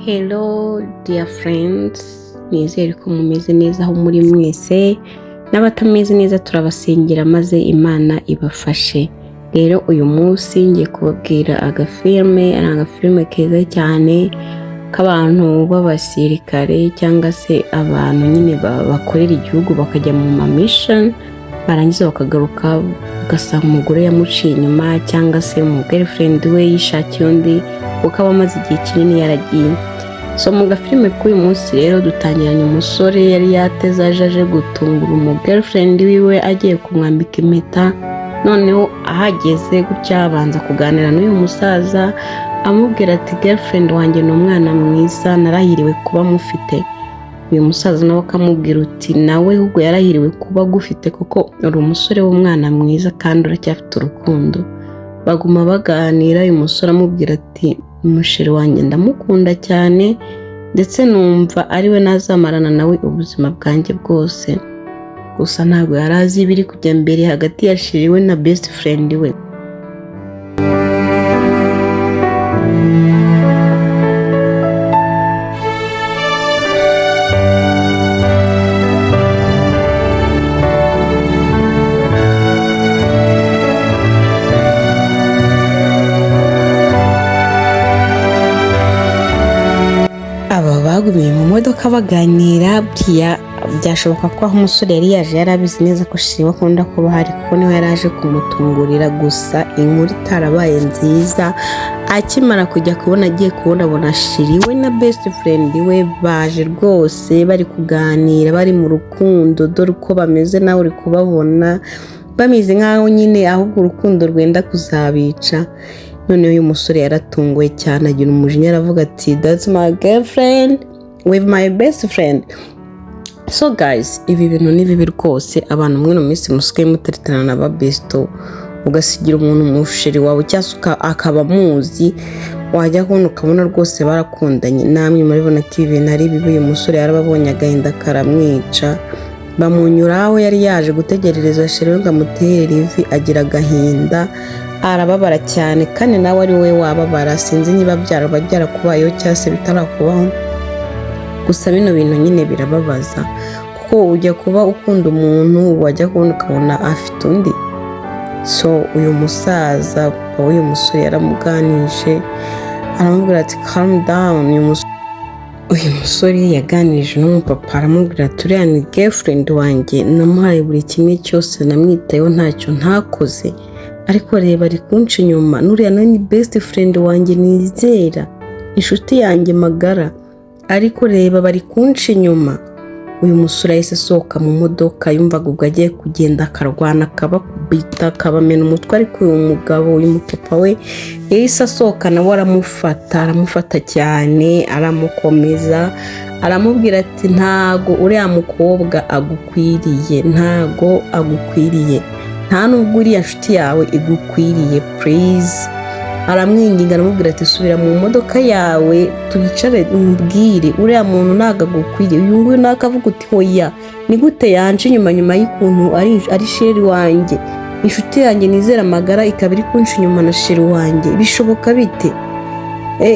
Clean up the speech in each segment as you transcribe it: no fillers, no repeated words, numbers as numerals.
Hello dear friends, nizere ko mumeze neza aho muri mwese, n'abatameze neza turabasengera maze Imana ibafashe. Rero uyu munsi ngiye kubabwira agafilme, ari agafilme keza cyane k'abantu b'abasirikare cyangwa se abantu nyine bakorera igihugu bakajya mu ma mission, barangiza bakagaruka ugasanga umugore yamuciye inyuma cyangwa se umu girlfriend we yishakiye undi kuko aba amaze igihe kinini yaragiye. So mu gafilime k'uyu munsi rero dutangiranye umusore yari yateze aje gutungura umu girlfriend wiwe agiye kumwambika impeta, noneho ahageze gutya abanza kuganira n'uyu musaza amubwira ati girlfriend wanjye ni umwana mwiza, narahiriwe kuba mufite. Uyu musaza nawe akamubwira uti nawe ahubwo yarahiriwe kuba agufite kuko uri umusore w'umwana mwiza kandi uracyafite urukundo. Baguma baganira, uyu musore amubwira ati umusheri wanjye ndamukunda cyane ndetse numva ari we nazamarana nawe ubuzima bwanjye bwose. Gusa ntabwo yari azi ibiri kujya mbere hagati ya sheri we na best friend we. Aba bagumiye mu modoka baganira, buriya byashoboka ko aho umusore yari yaje yari abizi neza ko sheri we akunda kuba ahari kuko niwe yari aje kumutungurira. Gusa inkuru itarabaye nziza, akimara kujya kubona agiye kubonabona sheri we na best friend we baje rwose bari kuganira bari mu rukundo, dore uko bameze nawe uri kubabona bameze nk'aho nyine ahubwo urukundo rwenda kuzabica. Noneho uyu musore yaratunguwe cyane agira umujinya aravuga ati that's my girlfriend with my best friend. So guys, ibi bintu ni bibi rwose. Abantu mwe mu minsi musigaye muteretana na ba besto, ugasigira umuntu umusheri wawe cyangwa se akaba amuzi, wajya kubona ukabona rwose barakundanye. Namwe murabibona ko ibi bintu ari bibi. Uyu musore yarababonye agahinda karamwica, bamunyura aho yari yaje gutegerereza sheri we ngo amutere ivi, agira agahinda arababara cyane, kandi nawe ari wowe wababara. Sinzi niba byaraba byarakubayeho cyangwa se bitarakubaho, gusa bino bintu nyine birababaza kuko ujya kuba ukunda umuntu wajya kubona ukabona afite undi. So uyu musaza papa w'uyu musore yaramuganije aramubwira ati calm down. Uyu musore yaganirije n'umupapa aramubwira ati uriya ni girlfriend wanjye, namuhaye buri kimwe cyose, namwitayeho ntacyo ntakoze, ariko reba ari kunca inyuma, n'uriya nawe ni best friend wanjye nizera, inshuti yanjye magara, ariko reba bari kunca inyuma. Uyu musore yahise asohoka mu modoka, yumvaga ubwo agiye kugenda akarwana akabakubita akabamena umutwe, ariko uyu mugabo uyu mupapa we yahise asohoka nawe aramufata, aramufata cyane, aramukomeza, aramubwira ati ntago uriya mukobwa agukwiriye, ntago agukwiriye, nta nubwo uriya nshuti yawe igukwiriye, please. Aramwinginga aramubwira ati subira mu modoka yawe twicare umubwire uriya muntu ntabwo agukwiriye. Uyu nguyu nawe akavuga uti hoya, ni gute yanca inyuma nyuma y'ukuntu ari sheri wanjye, inshuti yanjye nizera amagara ikaba iri kunca inyuma na sheri wanjye, bishoboka bite?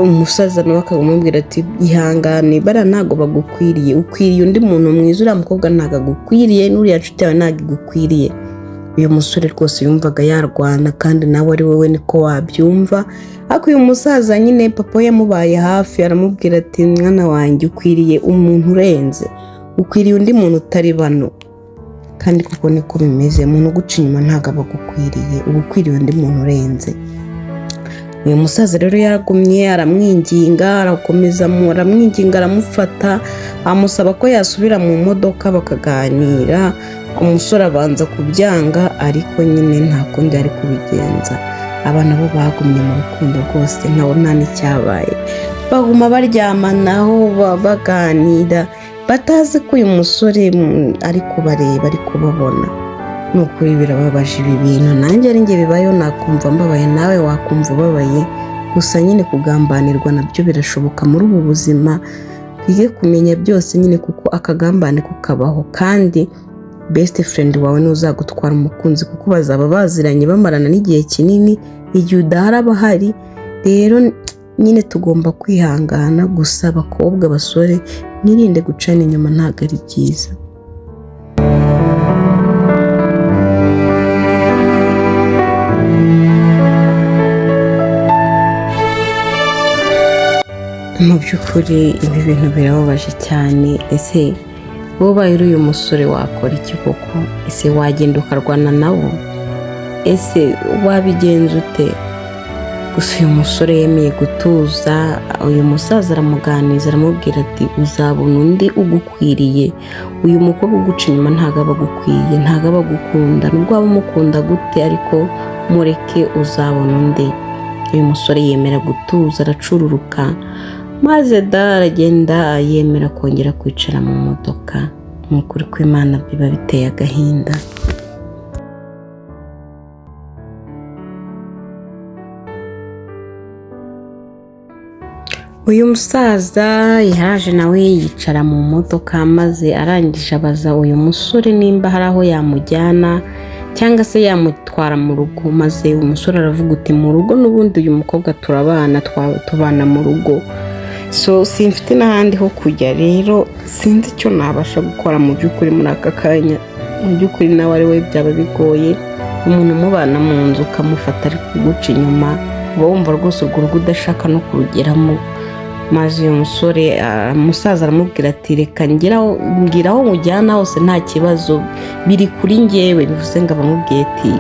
Umusaza nawe akamubwira ati ihangane, bariya ntabwo bagukwiriye, ukwiriye undi muntu mwiza, uriya mukobwa ntabwo agukwiriye, n'uriya nshuti yawe ntabwo igukwiriye. Uyu musore rwose yumvaga yarwana kandi nawe ari wowe niko wabyumva, ariko uyu musaza nyine papa we yamubaye hafi aramubwira ati mwana wanjye ukwiriye umuntu urenze, ukwiriye undi muntu utari bano. Kandi kuko niko bimeze, umuntu uguca inyuma ntabwo aba agukwiriye, uba ukwiriye undi muntu urenze. Uyu musaza rero yaragumye aramwinginga, arakomeza aramwinginga, aramufata, amusaba ko yasubira mu modoka bakaganira. Umusore abanza kubyanga ariko nyine nta kundi yari kubigenza. Aba nabo bagumye mu rukundo rwose nkaho nta n'icyabaye, baguma baryamanaho baganira batazi ko uyu musore ari kubareba, ari kubabona. Ni ukuri birababaje ibi bintu, nanjye ari njye bibayeho nakumva mbabaye, nawe wakumva ubabaye. Gusa nyine kugambanirwa nabyo birashoboka muri ubu buzima, twige kumenya byose nyine kuko akagambane kukabaho, kandi best friend wawe ntuzagutwara umukunzi kuko bazaba baziranye bamarana n'igihe kinini, igihe udahari aba ahari. Rero Nyine tugomba kwihangana. Gusa abakobwa, abasore, mwirinde gucana inyuma, ntabwo ari byiza. Mu by'ukuri ibi bintu birababaje cyane. Ese wowe ubaye uri uyu musore wakora iki koko? Ese wagenda ukarwana nabo? Ese wabigenza ute? Gusa uyu musore yemeye gutuza. Uyu musaza aramuganiriza, aramubwira ati uzabona undi ugukwiriye. Uyu mukobwa uguca inyuma ntabwo aba agukwiye, ntabwo aba agukunda, nubwo waba umukunda gute, ariko mureke uzabona undi. Uyu musore yemera gutuza, aracururuka, maze da aragenda yemera kongera kwicara mu modoka. Ni ukuri kw'Imana biba biteye agahinda. Uyu musaza yaraje nawe yicara mu modoka, maze arangije abaza uyu musore nimba hari aho yamujyana cyangwa se yamutwara mu rugo. Maze umusore aravuga uti mu rugo n'ubundi uyu mukobwa turabana, tubana mu rugo, so simfite n'ahandi ho kujya, rero sinzi icyo nabasha gukora mu by'ukuri muri aka kanya. Mu by'ukuri nawe ari we byaba bigoye, umuntu umubana mu nzu ukamufata ari kuguca inyuma, uba wumva rwose urwo rugo udashaka no kurugeramo. Maze uyu musore, umusaza aramubwira ati reka mbwira aho mujyana hose nta kibazo, biri kuri njyewe. Bivuze ngo abamubwiye ati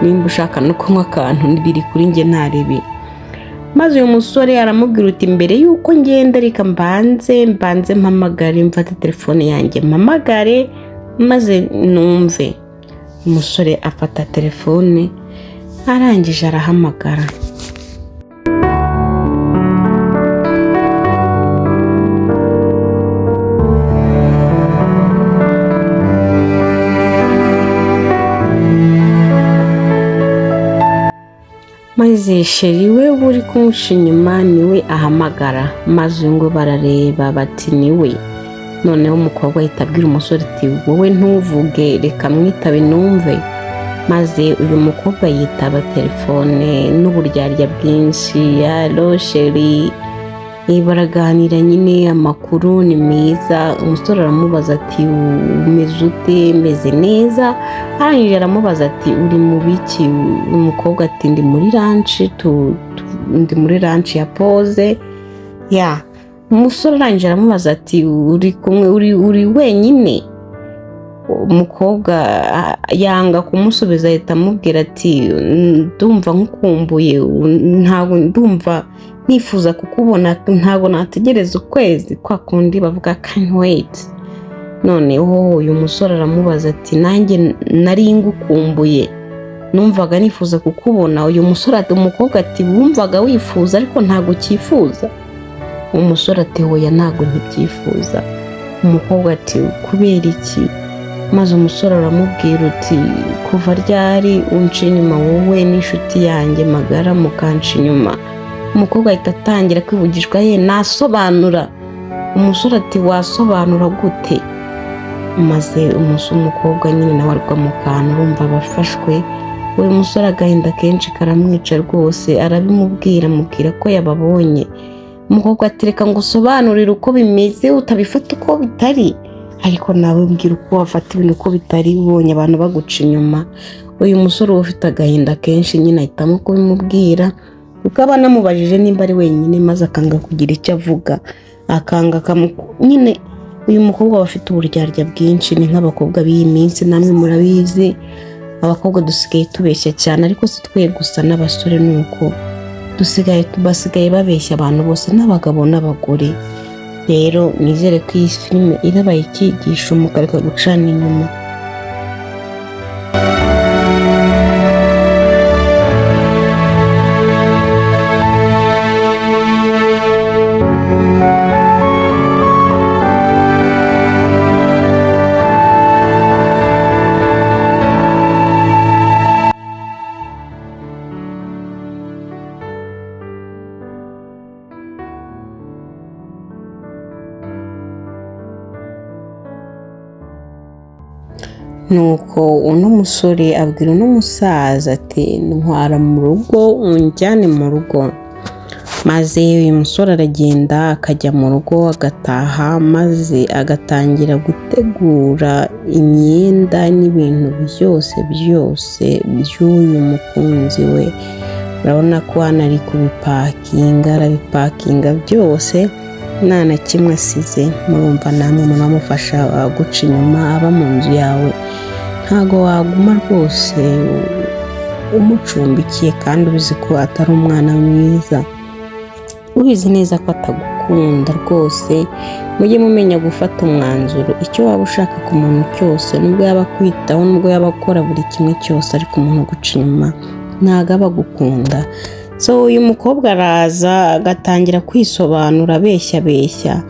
nimba ushaka no kunywa akantu biri kuri njye nta ribi. Maze uyu musore aramubwira uti mbere y'uko ngenda reka mbanze mpamagare, mfate telefone yanjye mpamagare maze numve. Umusore afata telefone arangije arahamagara. Maze sheri we uri kumuca inyuma niwe ahamagara, maze ngo barareba bati niwe. Noneho umukobwa ahita abwira umusore ati wowe ntuvuge, reka mwitabe numve. Maze uyu mukobwa yitaba telefone n'uburyarya bwinshi, alo sheri, baraganira nyine, amakuru ni meza. Umusore aramubaza ati umeze ute? Meze neza. Arangije aramubaza ati uri mu biki? Umukobwa ati ndi muri lunch, ndi muri lunch ya pause ya. Umusore arangije aramubaza ati uri kumwe, uri wenyine? Umukobwa yanga kumusubiza, ahita amubwira ati ndumva nkukumbuye, ntabwo ndumva nifuza kukubona, ntabwo nategereza ukwezi, kwa kundi bavuga can't wait. Noneho uyu musore aramubaza ati nanjye nari ngukumbuye, numvaga nifuza kukubona. Uyu musore ati, umukobwa ati wumvaga wifuza ariko ntabwo ucyifuza? Umusore ati hoya ntabwo nkibyifuza. Umukobwa ati kubera iki? Maze umusore aramubwira uti kuva ryari unca inyuma wowe n'inshuti yanjye magara mukanca inyuma? Umukobwa ahita atangira kwivugishwa, ye nasobanura. Umusore ati wasobanura gute? Maze umukobwa nyine nawe arwa mu kantu, urumva abafashwe. Uyu musore agahinda kenshi karamwica rwose, arabimubwira, amubwira ko yababonye. Umukobwa ati reka ngo usobanurire uko bimeze, utabifata uko bitari, ariko nawe mbwira uko wafata ibintu uko bitari ubonye abantu baguca inyuma. Uyu musore uba ufite agahinda kenshi nyine ahitamo kubimubwira, kuko aba anamubajije nimba ari wenyine, maze akanga kugira icyo avuga, akanga nyine. Uyu mukobwa aba afite uburyarya bwinshi, ni nk'abakobwa b'iyi minsi, namwe murabizi abakobwa dusigaye tubeshya cyane, ariko si twe gusa n'abasore ni uko basigaye babeshya abantu bose, n'abagabo n'abagore. Rero nizere ko iyi filime irabaye icyigisho mukareka gucana inyuma. Nuko uno musore abwira uno musaza ati ntwara mu rugo, unjyane mu rugo. Maze uyu musore aragenda akajya mu rugo agataha, maze agatangira gutegura imyenda n'ibintu byose byose by'uyu mukunzi we. Urabona ko hano ari kubipakinga, arabipakinga byose nta na kimwe asize. Murumva namwe umuntu amufasha guca inyuma aba mu nzu yawe, ntago waguma rwose umucumbikiye kandi ubizi ko atari umwana mwiza, ubizi neza ko atagukunda rwose. Mujye mumenya gufata umwanzuro. Icyo waba ushaka ku muntu cyose, nubwo yaba akwitaho, nubwo yaba akora buri kimwe cyose, ariko umuntu uguca inyuma ntabwo aba agukunda. So uyu mukobwa araza agatangira kwisobanura, abeshya abeshya,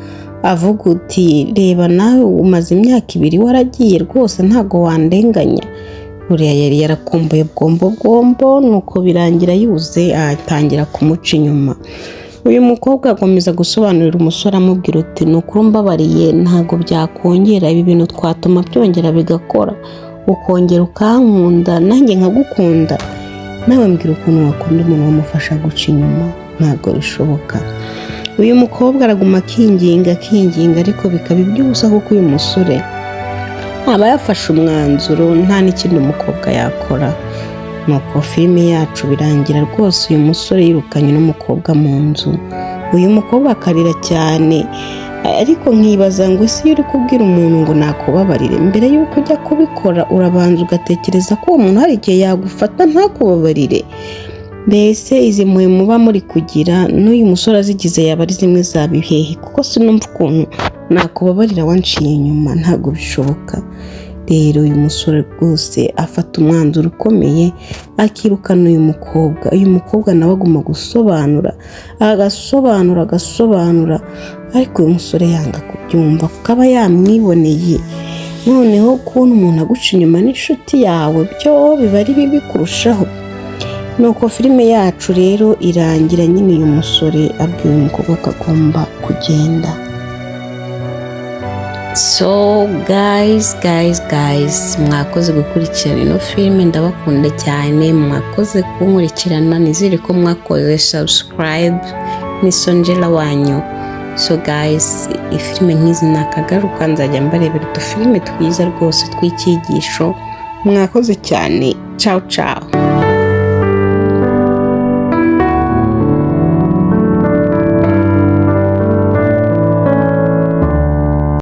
avuga uti: "Reba nawe, umaze imyaka 2 waragiye, rwose ntabwo wandenganya." Buriya yari yarakumbuye bwombo bwombo, nuko birangira yuze atangira kumuca inyuma. Uyu mukobwa akomeza gusobanurira umusore, amubwira uti: "Ni ukuri umbabariye, ntabwo byakongera, ibi bintu twatuma byongera bigakora, ukongera ukankunda nanjye nkagukunda." Nawe mbwira ukuntu wakunda umuntu wamufasha guca inyuma, ntabwo bishoboka. Uyu mukobwa araguma akinginga akinginga, ariko bikaba iby'ubusa, kuko uyu musore aba yafashe umwanzuro, nta n'ikindi umukobwa yakora. Nuko filime yacu birangira rwose uyu musore yirukanye n'umukobwa mu nzu, uyu mukobwa akarira cyane. Ariko nkibaza ngo ese iyo uri kubwira umuntu ngo nakubabarire, mbere y'uko ujya kubikora urabanza ugatekereza ko uwo muntu hari igihe yagufata ntakubabarire? Mbese izi mpuhwe muba muri kugira n'uyu musore azigize yaba ari zimwe za bihehe? Kuko sinumva ukuntu nakubabarira wanciye inyuma, ntabwo bishoboka. Rero uyu musore rwose afata umwanzuro ukomeye, akirukana uyu mukobwa. Uyu mukobwa nawe aguma gusobanura, agasobanura, agasobanura, ariko uyu musore yanga kubyumva kuko aba yamwiboneye. Noneho kubona umuntu aguca inyuma n'inshuti yawe byo biba ari bibi kurushaho. Nuko filime yacu rero irangira nyine uyu musore abwiye uyu mukobwa ko agomba kugenda. So guys, guys, guys, mwakoze gukurikirana ino filime, ndabakunda cyane. Mwakoze kunkurikirana, nizere ko mwakoze subscribe. Ni Sonjela wanyu. So guys, ifilime nk'izi nakagaruka, nzajya mbarebera udufilime twiza rwose tw'icyigisho. Mwakoze cyane, ciao ciao.